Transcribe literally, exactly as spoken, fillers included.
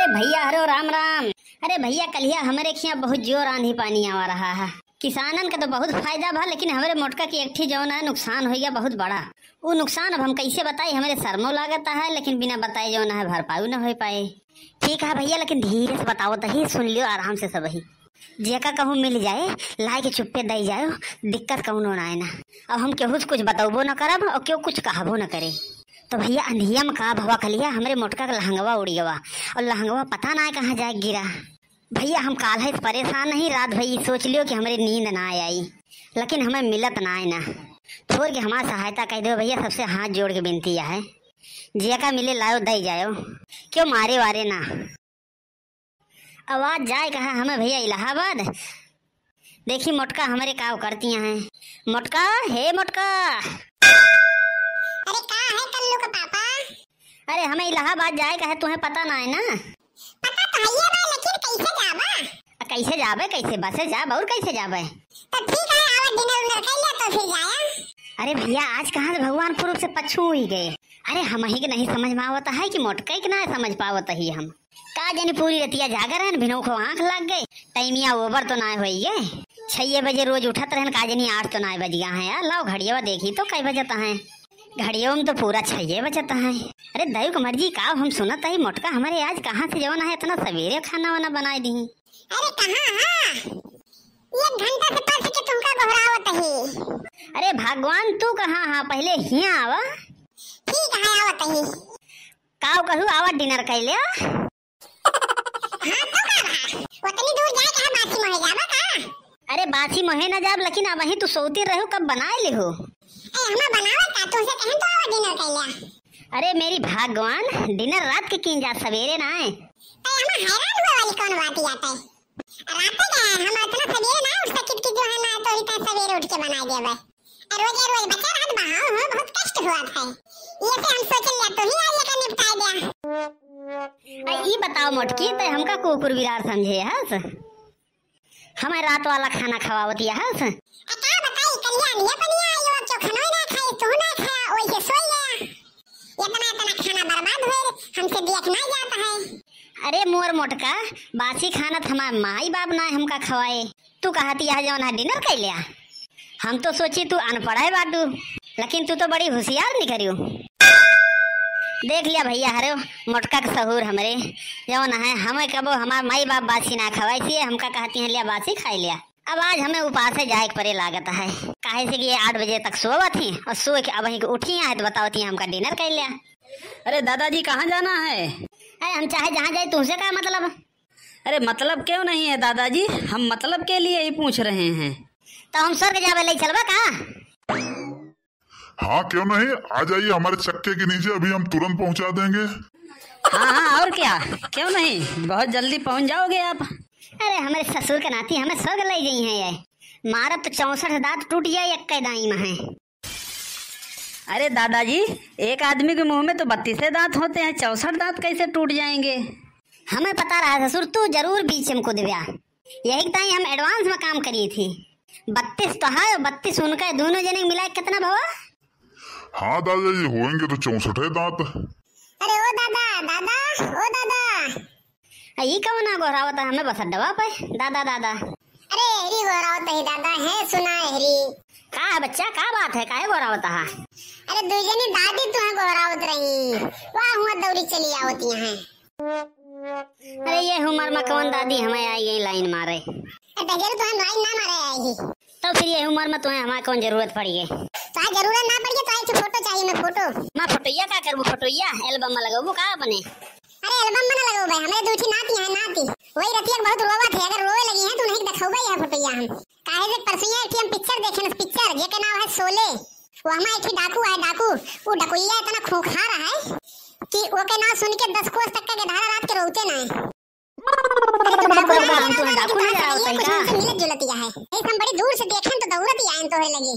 भइया हरो राम राम। अरे भइया, कलिया हमरे खियाँ बहुत जोर आँधी पानी आवा रहा है। किसानन का तो बहुत फायदा भा, लेकिन हमरे मोटका के एक ठी जौन है नुकसान होइ गया बहुत बड़ा। उ नुकसान अब हम कैसे बताई, हमरे शर्मो लागत है, लेकिन बिना बताए जौन है भरपाऊ न होइ पाए। ठीक है भइया, लेकिन धीरे से बतावत ही, सुन लियो आराम से सबही। जेका कहूँ मिल जाए, लाए के चुप्पे दई जाओ, दिक्कत कौनो ना आए ना। अब हम केहू से कुछ बतौबो न करब और केहू कुछ कहबो न करे। तो भइया, अंधिया में का भवा कलिया, हमरे मोटका के लहंगवा उड़ गवा और लहंगवा पता ना कहाँ जाए गिरा। भइया, हम काल्हे से परेशान नहीं, रात भर ई सोच लियो कि हमरे नींद ना आई, लेकिन हमें मिलत ना है ना। छोड़ के हमार सहायता कर दो भइया, सबसे हाथ जोड़ के विनती है, जेका मिले लाओ दई जाओ, क्यों मारे वारे ना। आवाज जाए कहा हमें भइया इलाहाबाद। देखी मोटका हमरे का करती हैं। मोटका, हे मोटका। अरे का है कल्लू का पापा? अरे हमें इलाहाबाद जाए का है, तुम्हें पता ना है ना? पता तो है ये बा, लेकिन कैसे जाबा? आ, कैसे जाबे, कैसे बसे जाब और कैसे जाबे? तो ठीक है, आवा dinner उनर कर लिया तो फिर जाया। अरे भइया, आज कहाँ से भगवानपुर से पछू ही गए। अरे हम ही के नहीं समझ में आवत है कि मोटका के ना समझ पावत ही हम। का जानी पूरी रतिया जागर है, भिनौखो आँख लाग गए। टाइमिया ओवर तो ना होई गए, छह बजे रोज उठत रहन, का जानी आठ तो ना बज गया है यार। लाओ घड़िया देखी तो कई बजत है, घड़िया में तो पूरा छह बजत है। अरे दयु के मर्जी का, हम सुनत है मोटका हमरे आज कहाँ से जवन है इतना सवेरे खाना वाना बनाए दी। अरे कहाँ हाँ, एक घंटा से परस के तुमका गोहरावत ही। अरे भगवान तू कहाँ हाँ, पहले हियाँ आवा। ठीक है आवत ही। काव कहू, आवा dinner कर ले। हाँ, तो का भा? उतनी दूर जाए के है, बासी मोहे जाबा का? अरे, बासी मोहे ना जाब, लेकिन अब वहीं तू सोती रहो, कब बनाए ले हो? ए, हमा बनावे का? तुमसे कहन तो आवा dinner कर लिया। अरे, मेरी भगवान, dinner रात के कीन जा, सवेरे ना आए। तो हमा हैरान हुआ वाली कौन बात यात है? रात के है, हम इतना सवेरे ना उठ सकित कि जो है ना, तो इतना सवेरे उठ के बनाए देवे। रोजे रोज बचा रहत बा, हाँ, हाँ, बहुत कष्ट हुआ था। ये से हम सोचन लिया, तू ही आज एका निपटाए द्या। आ, ई बताओ मोटकी, तै हमका कुकुर बिलार समझे हस? हमें रात वाला खाना खवावत हस? आ, का बताई, कल्याण ये पनिया आयो, अब जो खानो ना खाए, तू ना खाया, वैसे सोई गया। इतना, इतना खाना बर्बाद होए, हमसे दिया के ना जाता है। अरे मोर मोटका, बासी खाना त हमार माई बाप ना हमका खवाए। तू कहत हया जौन है dinner कर लिया। हम तो सोची तू अनपढ़ है बाटू, लेकिन तू तो बड़ी होशियार निकरियो। देख लिया भइया, हरे मोटका के सहूर हमरे जौन है, हमें कबो हमार माई बाप बासी ना खवाए, इसलिए हमका कहती हैं लिया बासी खाए लिया। अब आज हमें उपासे जाए के परे लागत है, काहे से कि ये आठ बजे तक सोवत ही और सो के अब ही उठी है तो बतावती हैं हमका dinner कर लिया। अरे दादाजी, कहाँ जाना है? अरे हम चाहे जहाँ जाए, तुमसे का मतलब? अरे मतलब क्यों नहीं है दादाजी, हम मतलब के लिए ही पूछ रहे हैं। तो हम स्वर्ग जावे ले चलबा का? हाँ, क्यों नहीं, आ जाइए हमारे चक्के के नीचे, अभी हम तुरंत पहुँचा देंगे। हाँ, हाँ, और क्या, क्यों नहीं, बहुत जल्दी पहुँच जाओगे आप। अरे, हमरे ससुर के नाती हमें स्वर्ग ले गई हैं ये। मारब तो चौसठ दांत टूट जाए, एक दाई में है। अरे दादाजी, एक आदमी के मुंह में तो बत्तीसे दांत होते हैं, चौसठ दांत कैसे टूट जाएंगे? हमें पता रहा ससुर, तू जरूर बीच में कूद गया। यही ताई हम advance में काम करी थी। बत्तीस तो है, बत्तीस उनका, दोनों जने मिला के कितना भवा? हाँ दादाजी, होएंगे तो चौसठ है दांत। अरे ओ दादा, दादा, ओ दादा। आ, ई कौन आ गोहरावत है हमें बस अड्डवा पे? दादा, दादा। अरे, एरी गोहरावत है दादा, है सुना एरी। का है बच्चा, का बात है, काहे गोहरावत है? अरे, दुई जनी दादी तुहे गोहरावत रही, वाह हुआ दौड़ी चली आवती हैं। अरे, ये उमर में कौन दादी हमें आई गई line मारे? अरे, डगेरू तुहे line ना मारे आई ही। तो फिर ये उमर में तुहे हमारे कौन जरूरत पड़ी है? तुहे जरूरत ना पड़ी है, तुहे एक photo चाहिए, मैं photo। मैं photoया का करबू, photoया album में लगबू का अपने? अरे album में ना लगबू भाई, हमरे दू ठी नाती हैं, नाती। वही रतिया के बहुत रोवत है, अगर रोवे लगी हैं तो उन्हें देखौबे यह photoया हम। काहे से परसों एक ठी हम picture देखे न, picture जेके नाम है शोले। वो हमार एक ठी डाकू है, डाकू। वो डकुइया इतना खूंखार है कि ओके नाम सुन के दस कोस तक के गधारा रात के रोते ना है। अरे तो डाकू ना, हम तो डाकू ना जाओ कुछ तरीका। हमसे मिलत जुलत ही है। ऐसे हम बड़ी दूर से देखें तो दौड़त ही आए तोहरे लगे।